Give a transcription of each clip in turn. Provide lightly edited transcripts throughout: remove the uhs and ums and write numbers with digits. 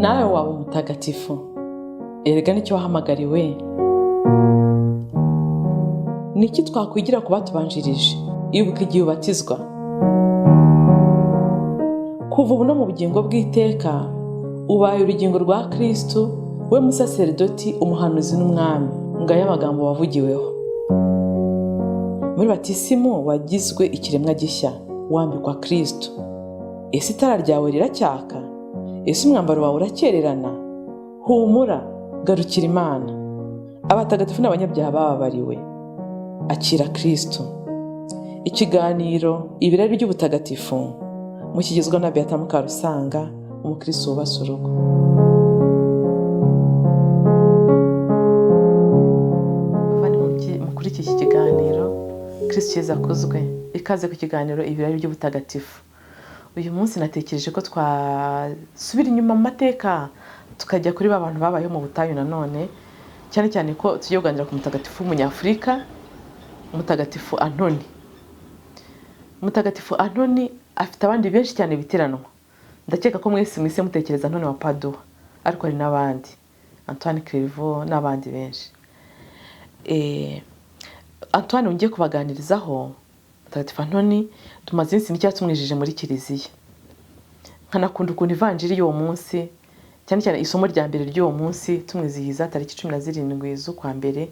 Nawe waba umutagatifu, erega nicyo wahamagariwe. Ni iki twakwigira ku batubanjirije? Ibuka igihe ubatizwa. Kuva ubu no mu bugingo bw'iteka, ubaye urugingo rwa Kristu, we musaseridoti, umuhanuzi n'umwami. Ngayo amagambo wavugiweho muri batisimu. Wagizwe ikiremwa gishya, wambikwa Kristu. Ese itara ryawe riracyaka? Ese umwambaro wawe urakererana? Humura, garukira Imana. Abatagatifu n'abanyabyaha bababariwe. Akira Kristu. Ikiganiro Ibirari by'Ubutagatifu mukigezwa na Beata Mukarusanga, umukristo wubatse urugo. Mukuri iki kiganiro, Kristu Yezu akuzwe. Ikaze ku kiganiro Ibirari by'Ubutagatifu. Uyu munsi natekereje ko twasubira inyuma mu mateka, tukajya kuri ba bantu babayeho mu butayu nanone, cyane cyane ko tugiye kuganira ku mutagatifu w'umunyafurika, Mutagatifu Antoni. Mutagatifu Antoni afite abandi benshi cyane bitiranwa. Ndakeka ko mwese mwise mutekereza Antoni wa Paduwa, ariko hari n'abandi, Antoine Clairvaux n'abandi benshi. Antoine ngiye kubaganirizaho, Mutagatifu Antoni, tumaze iminsi mike tumwijije muri kiliziya. Nkanakunda ukuntu ivanjiri y'uwo munsi, cyane cyane isomo rya mbere ry'uwo munsi tumwizihiza tariki 17 z'ukwa mbere,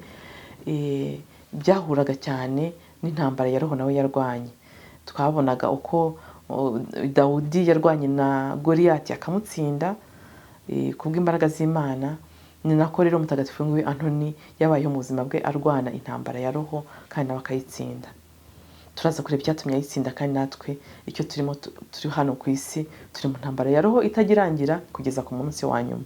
byahuraga cyane n'intambara ya roho nawe yarwanye. Twabonaga uko Dawudi yarwanye na Goliyati akamutsinda kubw'imbaraga z'Imana. Ni nako rero mutagatifu nguyu Antoni yabayeho mu buzima bwe arwana intambara ya roho, kandi nawe akayitsinda. Turaza kureba icyatumye ayitsinda, kandi natwe icyo turimo, turi hano ku isi, turi mu ntambara ya roho itagirangira kugeza ku munsi wa nyuma.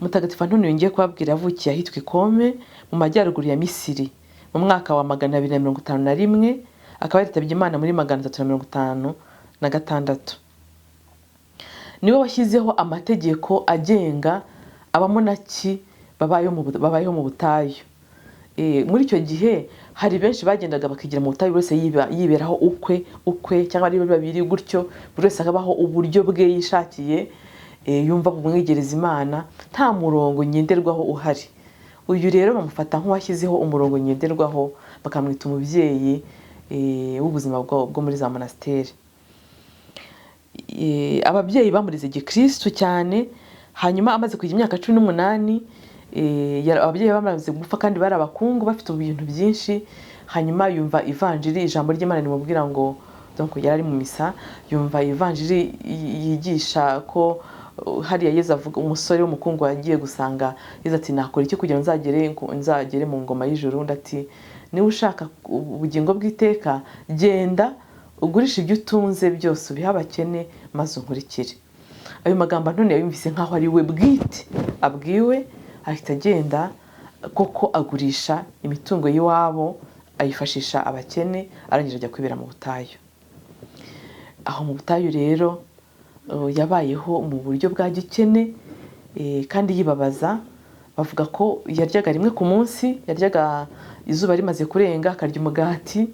Mutagatifu Antoni yongeye kubabwira yavukiye ahitwa Ikome mu majyaruguru ya Misiri mu mwaka wa 251, akaba yaritabye Imana muri 356. Niwe washyizeho amategeko agenga abamonaki babayeho mu butayu. Muri icyo gihe hari benshi bagendaga bakigira mu butayu, buri wese yiberaho ukwe ukwe, cyangwa ari babiri gutyo, buri wese akabaho uburyo bwe yishakiye, yumva bumwegereza Imana, nta murongo ngenderwaho uhari. Uyu rero bamufata nk'uwashyizeho umurongo ngenderwaho, bakamwita umubyeyi w'ubuzima bwo muri za monasiteri. Ababyeyi bamurize gikristu cyane. Hanyuma amaze kugira imyaka 18, ababyeyi bamaze gupfa kandi bari abakungu bafite ibintu byinshi. Hanyuma yumva ivanjiri, ijambo ry'Imana rimubwira ngo, donc yari ari mu misa, yumva ivanjiri yigisha ko hariya Yezu avuga umusore w'umukungu yagiye gusanga Yezu ati: "Nakora iki kugira ngo nzagere mu ngoma y'ijuru?" Undi ati: "Niba ushaka ubugingo bw'iteka, genda ugurishe ibyo utunze byose ubihe abakene, maze unkurikire." Ayo magambo Antoni yayumvise nk'aho ari we bwite abwiwe, ahita agenda koko agurisha imitungo y'iwabo ayifashisha abakene, arangije ajya kwibera mu butayu. Aho mu butayu rero yabayeho mu buryo bwa gikene, kandi yibabaza. Bavuga ko yaryaga rimwe ku munsi, yaryaga izuba rimaze kurenga, akarya umugati.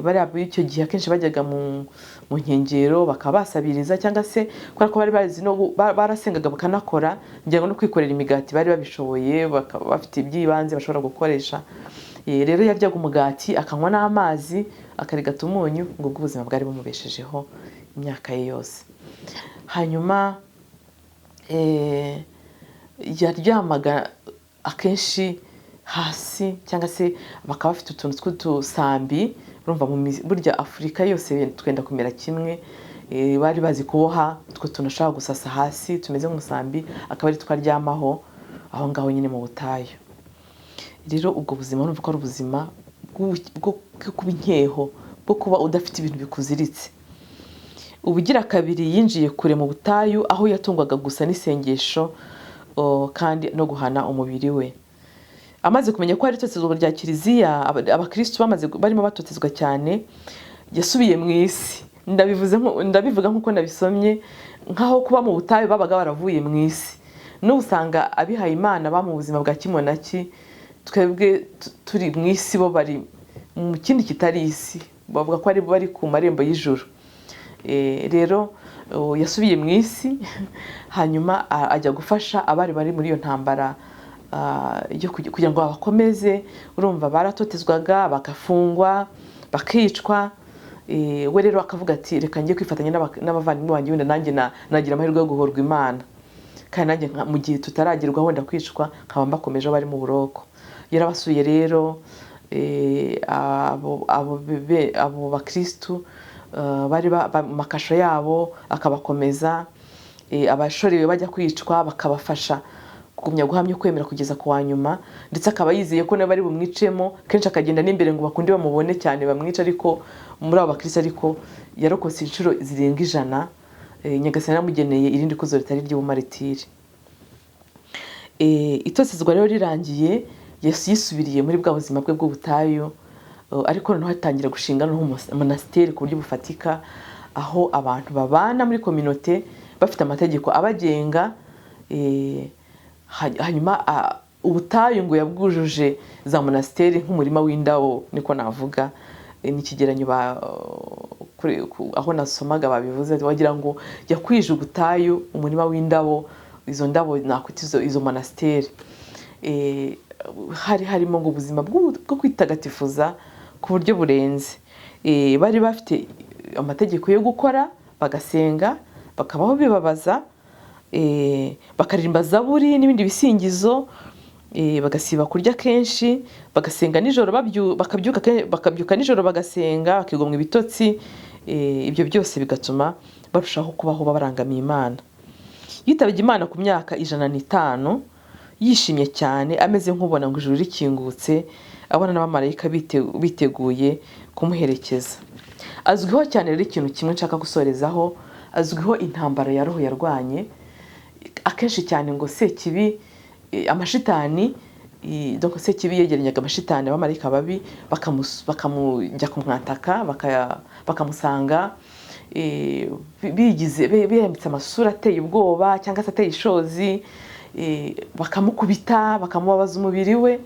Bariya b'icyo gihe akenshi bajyaga mu nkengero bakaba basabiriza, cyangwa se kubera ko bari bazi no barasengaga bakanakora, ngira ngo no kwikorera imigati bari babishoboye, bakaba bafite iby'ibanze bashobora gukoresha. Rero yaryaga umugati akanywa n'amazi, akarigata umunyu, ngo ubwo ubuzima bwari bumubeshejeho imyaka ye yose. Hanyuma yaryamaga akenshi hasi, cyangwa se bakaba bafite utuntu tw'udusambi. Urumva burya Afurika yose twenda kumera kimwe. Bari bazi kuboha utwo tuntu ashobora gusasa hasi tumeze nk'umusambi, akaba ari two aryamaho aho ngaho nyine mu butayu. Rero ubwo buzima urumva ko ari ubuzima bwo kuba inkeho, bwo kuba udafite ibintu bikuziritse. Ubugira kabiri yinjiye kure mu butayu, aho yatungwaga gusa n'isengesho, kandi no guhana umubiri we. Amaze kumenya ko hari itotezwa rya kiliziya, abakristu barimo batotezwa cyane, yasubiye mu isi. Ndabivuga nk'uko nabisomye, nk'aho kuba mu butayu babaga baravuye mu isi. N'ubu usanga abihaye Imana ba mu buzima bwa kimonaki, twebwe turi mu isi, bo bari mu kindi kitari isi, bavuga ko ari bari ku marembo y'ijuru. Rero yasubiye mu isi, hanyuma Hanyuma ajya gufasha abari bari muri iyo ntambara yo kugira ngo bakomeze. Urumva baratotezwaga, bagafungwa, bakicwa. We rero akavuga ati reka njye kwifatanya n'abavandimwe banjye, wenda nanjye nagira amahirwe yo guhorwa Imana, kandi nanjye mu gihe tutaragerwaho wenda kwicwa nkaba mbakomeje aho bari mu buroko. Yarabasuye rero abo bakristu bari mu makasho yabo, akabakomeza. Abashorewe bajya kwicwa bakabafasha kugumya guhamya ukwemera kugeza ku wa nyuma, ndetse akaba yizeye ko nabo bari bumwicemo. Kenshi akagenda n'imbere ngo bakunde bamubone cyane bamwice, ariko muri abo bakristo ariko yarokotse inshuro zirenga 100. Nyagasani yaramugeneye irindi kuzo ritari iry'ubumaritiri. Itotezwa rero rirangiye, Yesu yisubiriye muri bwa buzima bwe bw'ubutayu, ariko noneho atangira gushinga noneho monasteri ku buryo bufatika, aho abantu babana muri kominote bafite amategeko abagenga. Hanyuma ubutayu ngo yabwujuje za monasteri nk'umurima w'indabo, niko navuga. Ni ikigereranyo aho nasomaga babivuze, wagira ngo yakwije ubutayu umurima w'indabo, izo ndabo nakwita izo monasteri. Hari harimo ngo ubuzima bwo kwitagatifuza ku buryo burenze. Bari bafite amategeko yo gukora, bagasenga, bakabaho bibabaza, bakaririmba zaburi n'ibindi bisingizo, bagasiba kurya kenshi, bagasenga nijoro, bakabyuka nijoro bagasenga, bakigomwa ibitotsi. Ibyo byose bigatuma barushaho kubaho babarangamiye Imana. Yitabye Imana ku myaka 105, yishimye cyane, ameze nk'ubona ngo ijuru rikingutse, abona n'abamarayika biteguye kumuherekeza. Azwiho cyane rero ikintu kimwe nshaka gusorezaho, azwiho intambara ya roho yarwanye akenshi cyane ngo Sekibi, amashitani, donc Sekibi yegeranyaga amashitani, abamarayika babi, bakamujya kumwataka, bakamusanga, biyambitse amasura ateye ubwoba cyangwa se ateye ishozi, bakamukubita, bakamubabaza umubiri we.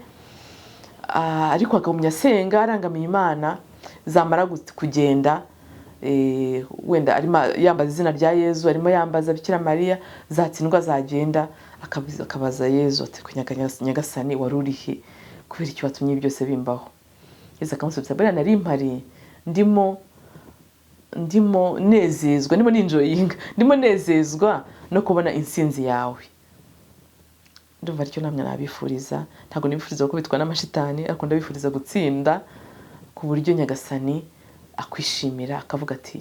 Ariko akagumya asenga arangamiye Imana. Zamara kugenda, wenda arimo yambaza izina rya Yezu, arimo yambaza Bikira Mariya, zatsindwa zagenda akabaza Yezu ati Nyagasani wari uri he, kubera iki watumye byose bimbaho? Yezu akamusubiza, buriya nari mpari, ndimo nezezwa, ndimo ninjoyinga, ndimo nezezwa no kubona intsinzi yawe. Ndumva aricyo namwe nabifuriza. Ntabwo nibifuriza gukubitwa n'amashitani, ariko ndabifuriza gutsinda ku buryo Nyagasani akwishimira, akavuga ati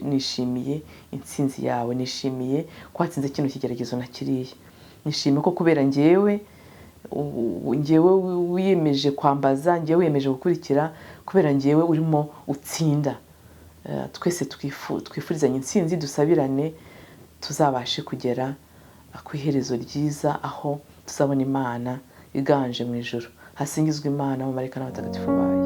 nishimiye intsinzi yawe, nishimiye ko watsinze kino kigeragezo na kiriya, nishimiye ko kubera njyewe wiyemeje kwambaza, njyewe wiyemeje gukurikira, kubera njyewe urimo utsinda. Twese twifurizanye intsinzi, dusabirane tuzabashe kugera ku iherezo ryiza, aho tuzabona Imana iganje mu ijuru. Hasingizwe Imana, abamarayika n'abatagatifu bayo.